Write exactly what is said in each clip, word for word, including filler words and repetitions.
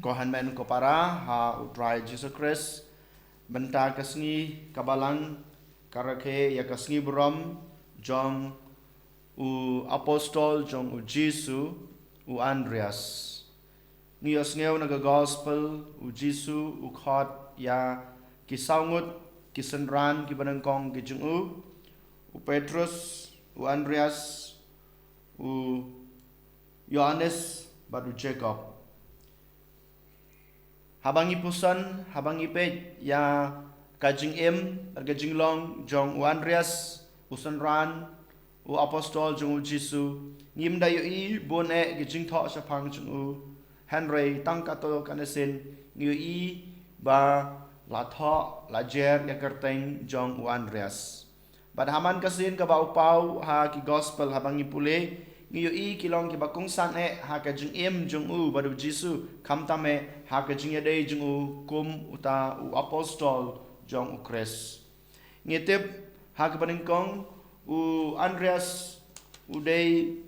Ko hynmen ko para ha U Trai Jisu Khrist, mynta ka sngi ka Balang ka rakhe ïa ka sngi burom jong u apostol jong U Jisu, u Andreas. Ngi ïohsngew na ka gospel, U Jisu u khot ïa ki saw ngut ki synran kiba nyngkong ki jong u, u Petrus, u Andreas, u Ïoannis bad u Jakob. Haba ngi puson, haba ngi peit ïa ka jingim bad ka jinglong jong u Andreas, u synran u apostol jong U Jisu, ngim da ïohi bun eh ki jingthoh shaphang jong u. Hynrei tang katto katne sien ngi ïohi ba la thoh, la jer ïa ka kyrteng jong u Andreas. Bad ha man ka sien kaba u paw ha ki gospel, haba ngi pule, ngi ïohi ki long kiba kongsan eh ha ka jingim jong u bad U Jisu, khamtam eh ha ka jingïadei jong u kum uta u apostol jong U Khrist. Ngi tip ha kaba nyngkong u Andreas u dei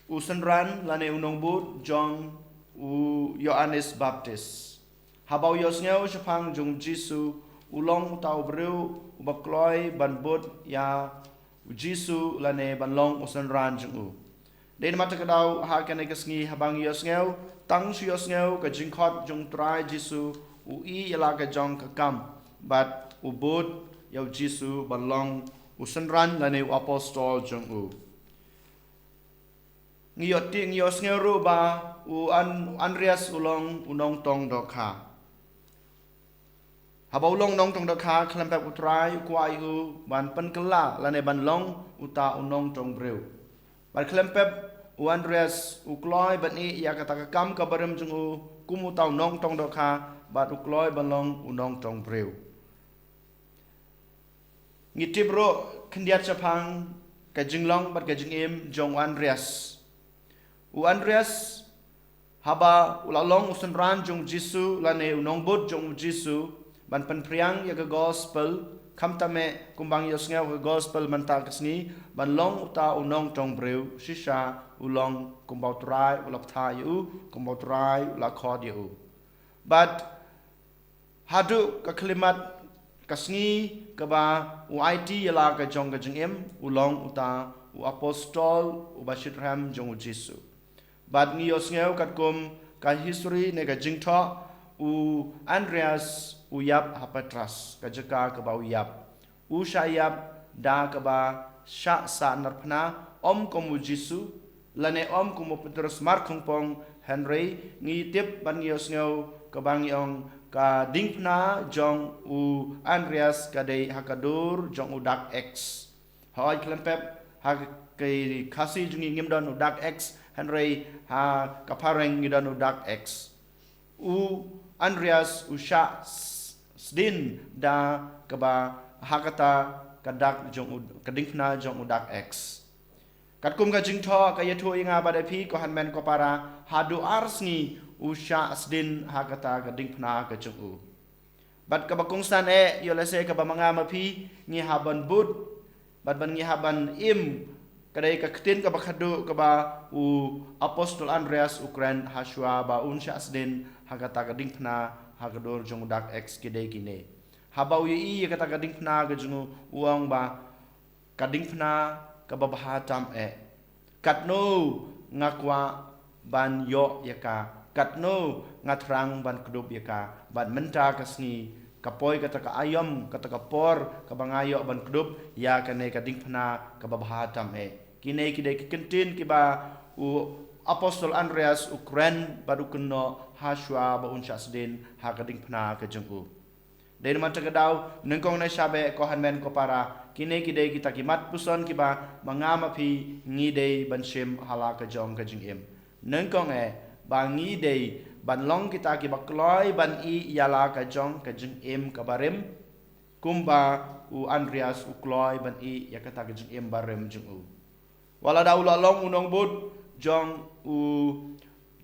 u synran lane u nongbud jong u Ïoannis Baptist. Haba u ïohsngew shaphang jong U Jisu, u long uta u briew uba kloi ban bud ïa U Jisu lane ban long u synran jong u. Dei namar kata ka daw ha kane ka sngi haba ngi ïohsngew, tang shu ïohsngew ka jingkhot jong U Trai Jisu, u ïeh ïa la ka jong ka kam bad u bud ïa U Jisu ban long u synran lane u apostol jong u. Ngi ïoh tip, ngi ïohsngew ruh ba u An-, Andreas u long u nongtong dohkha. Haba u long nongtong dohkha, khlem pep U Trai u kwah ïa u ban pynkylla lane ban long uta u nongtong briew. Bad khlem pep u Andreas u kloi ban ïeh ïa kata ka kam kaba rim jong u kum uta u nongtong dohkha, bad u kloi ban long u nongtong briew. Ngi tip ruh khyndiat shaphang ka jinglong bad ka jingim jong u Andreas. U Andreas, haba u la long u synran jong U Jisu lane u nongbud jong U Jisu, ban pynphriang ïa ka gospel, khamtam eh kumba ngi ïohsngew ka gospel mynta ka sngi, ban long uta u nongtong briew, shisha u long kumba U Trai u la bthah ïa u, kumba U Trai u la khot ïa u. Bad haduh ka khyllipmat ka sngi kaba u aiti ïa la ka jong ka jingim, u long uta u apostol uba shitrhem jong U Jisu. Bad ngi ïohsngew katkum ka history ne ka jingthoh, u Andreas u ïap ha Patras, ka jaka kaba u ïap. U shah ïap da kaba shah sahnarphna, ym kum U Jisu lane ym kum u Petrus markhongpong, hynrei ngi tip bad ngi ïohsngew kaba ngi ong ka diengphna jong u Andreas ka dei ha ka dur jong u dak X. Hooid, khlem pep ha ka Khasi jong ngi ngim don u dak X, hynrei ha ka phareng ngi don u dak X. U Andreas u shah s-, sdien da kaba ha kata ka dak jong u, ka diengphna jong u dak X. Katkum ka jingthoh ka ïathuh ïa nga bad ïa phi, ko hynmen ko para, haduh ar sngi u shah sdien ha kata ka diengphna ka jong u. Bad kaba kongsan eh, ïoh lehse kaba ma nga ma phi ngi hap ban bud, bad ban ngi hap ban im, ka dei ka ktien kaba khadduh kaba u apostol Andreas u kren hashwa ba un shah sdien ha kata ka diengphna ha ka dur jong u dak X, ki dei kine. Haba u ïohi ïa kata ka diengphna ka jong u, u ong ba ka diengphna kaba bha tam eh. Katno nga kwah ban ïoh ïa ka, katno nga thrang ban kdup ïa ka, bad mynta ka sngi ka poi kata ka aïom, kata ka por kaba nga ïoh ban kdup ïa kane ka diengphna kaba bha tam eh. Kine ki dei ki kyntien kiba u apostol Andreas u kren bad u kynnoh hashwa ba un shah sdien ha ka diengphna ka jong u. Dei namar kata ka daw, nyngkong ne sha beh, ko hynmen ko para, kine ki dei kita ki mat puson kiba ma nga ma phi ngi dei ban shim ha la ka jong ka jingim. Nyngkong eh, ba ngi dei ban long kita kiba kloi ban ïeh ïa la ka jong ka jingim kaba rim, kumba u Andreas u kloi ban ïeh ïa kata ka jingim barim jong u. Wat la da u la long u nongbud jong u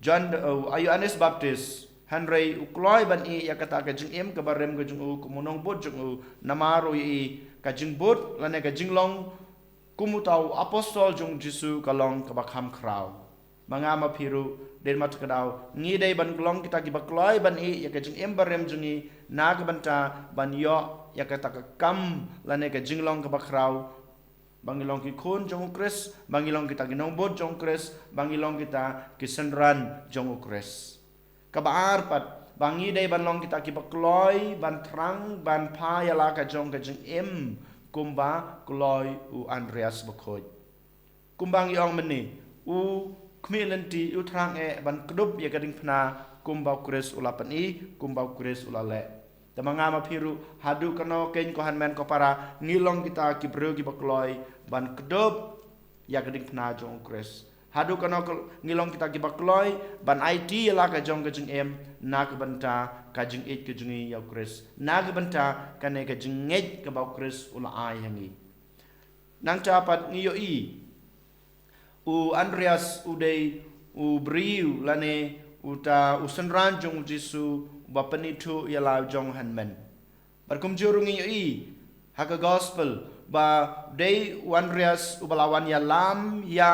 Jan, u Ïoannis Baptist, hynrei u kloi ban ïeh ïa kata ka jingim kaba rim ka jong u kum u nongbud jong u, namar u ïohi ka jingbud lane ka jinglong kum uta u apostol jong U Jisu ka long kaba kham khraw. Ma nga ma phi ruh, dei ma ta ka daw, ngi dei ban long kita kiba kloi ban ïeh ïa ka jingim barim jong ngi, na ka bynta ban ïoh ïa kata ka kam lane ka jinglong kaba khraw, ba ngi long ki khun jong u Khrist, ba ngi long kita ki nongbud jong u Khrist, ba ngi long kita ki synran jong u Khrist. Kaba ar pat, ba ngi dei ban long kita kiba kloi ban thrang, ban phah ïa la ka jong ka jingim, kumba kloi u Andreas Bakhuid. Kumba ngi ong mynne, u khmih lynti, u thrang eh ban kdup ïa ka diengphna, kumba u Khrist u la pyni, kumba u Khrist u la leh. Te ma nga ma phi ruh, haduh kano keiñ, ko hynmen ko para, ngi long kita ki briew kiba kloi ban kdup ïa ka diengphna jong u Khrist. Haduh kano ka, ngi long kita kiba kloi ban aiti ïa la ka jong ka jingim, na ka bynta ka jingïeit ka jong ngi ïa u Khrist, na ka bynta kane ka jingngeit kaba u Khrist u la ai ha ngi. Nangta pat ngi ïohi, u Andreas u dei u briew lane uta u synran jong u Jisu uba pynithuh ïa la u jong u hynmen. Bad kumjuh ruh ngi ïohi ha ka gospel ba u dei u Andreas uba la wan ïalam ïa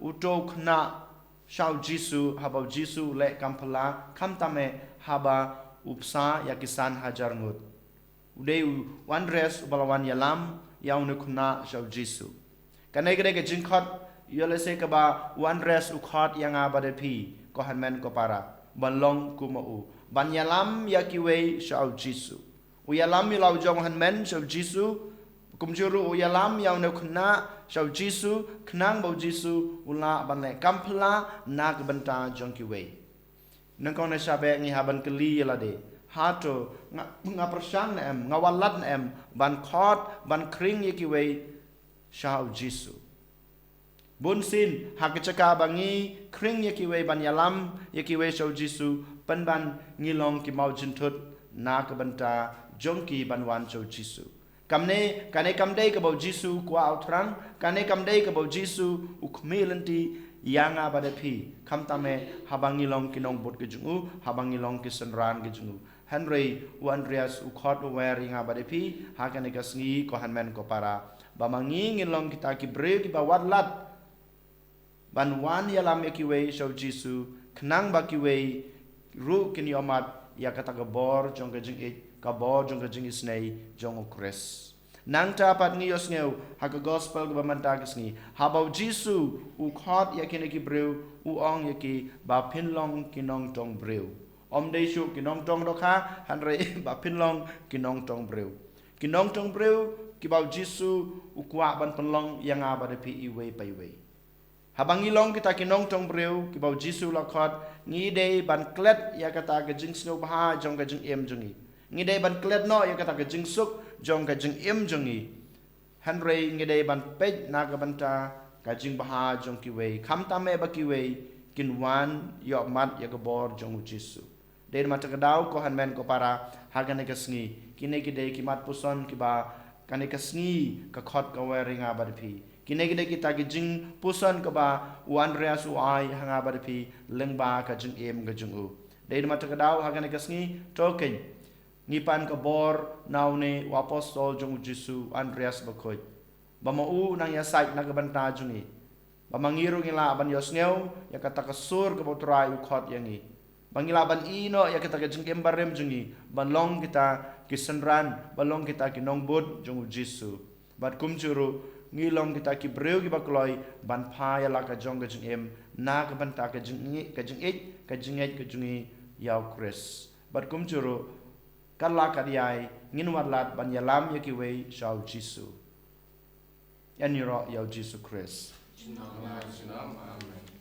uto u khynnah sha u Jisu, haba u Jisu u leh kam phylla, khamtam eh haba u bsa ïa ki san hajar ngut. U dei u Andreas uba la wan ïalam ïa une u khynnah sha u Jisu. Kane ka dei ka jingkhot, ïoh lehse kaba u Andreas u khot ïa nga bad ïa phi, ko hynmen ko para, ban long kum u, ban ïalam ïa kiwei sha u Jisu. U ïalam ïa la u jong u hynmen sha u Jisu, kumjuh ruh u ïalam ïa une u khynnah sha u Jisu, khnang ba u Jisu u lah ban leh kam phylla na ka bynta jong kiwei. Nyngkong na shabeh ngi hap ban kylli ïa lade, hato nga, nga pyrshang ne em, nga wallam ne em ban khot, ban khring ïa kiwei sha u Jisu? Bunsien ha ka jaka ba ngi khring ïa kiwei, ban ïalam ïa kiwei sha u Jisu, pynban ngi long ki mawjynthut na ka bynta jong ki ban wan sha u Jisu. Kamne, kane kam dei kaba u Jisu u kwah u thrang, kane kam dei kaba u Jisu u khmih lynti ïa nga bad ïa phi, khamtam eh haba ngi long ki nongbud ki jong u, haba ngi long ki synran ki jong u. Hynrei u Andreas u khot u wer ïa nga bad ïa phi ha kane ka sngi, ko hynmen ko para, ba ma ngi ngin long kita ki briew kiba wad lad ban wan ïalam ïa kiwei sha u Jisu, khnang ba kiwei ruh kin ïohmad ïa kata ka bor jong ka jingïeit, ka bor jong ka jingisynei jong u Khrist. Nangta pat ngi ïohsngew ha ka gospel kaba mynta ka sngi, haba u Jisu u khot ïa kine ki briew, u ong ïa ki ba phin long ki nongtong briew. Ym dei shuh ki nongtong dohkha, hynrei ba phin long ki nongtong briew. Ki nongtong briew kiba u Jisu u kwah ban pynlong ïa nga bad ïa phi iwei pa iwei. Haba ngi long kita ki nongtong briew kiba u Jisu u la khot, ngi dei ban klet ïa kata ka jingsngewbha jong ka jingim jong ngi. Ngi dei ban klet noh ïa kata ka jingsuk jong ka jingim jong ngi. Hynrei ngi dei ban peit na ka bynta ka jingbha jong kiwei, khamtam eh ba kiwei kin wan ïohmad ïa ka bor jong u Jisu. Dei namar kata ka daw, ko hynmen ko para, ha kane ka sngi, kine ki dei ki mat puson kiba kane ka sngi ka khot ka wer ïa nga bad ïa phi. Kine ki dei kita ki jingpuson kaba u Andreas u ai ha nga bad ïa phi lyngba ka jingim ka jong u. Dei namar kata ka daw, ha kane ka sngi, to keiñ, ngi pan ka bor na une u apostol jong u Jisu, u Andreas Bakhuid, ba ma u u nang ïasaid na ka bynta jong ngi. Ba ma ngi ruh ngin lah ban ïohsngew ïa kata ka sur kaba u Trai u khot ïa ngi. Ba ngin lah ban ïehnoh ïa kata ka jingim barim jong ngi, ban long kita ki synran, ban long kita ki nongbud jong u Jisu. Bad kumjuh ruh, ngi long kita ki briew kiba kloi ban phah ïa la ka jong ka jingim na ka bynta ka jingïeit, ka jingïeit, ka jingïeit ka jong ngi ïa u Khrist. Bad kumjuh ruh, katba lah katba ïai, ngin wad lad ban ïalam ïa kiwei sha u Jisu. Ïaroh ïa u Jisu Khrist. Junom, junom, amen.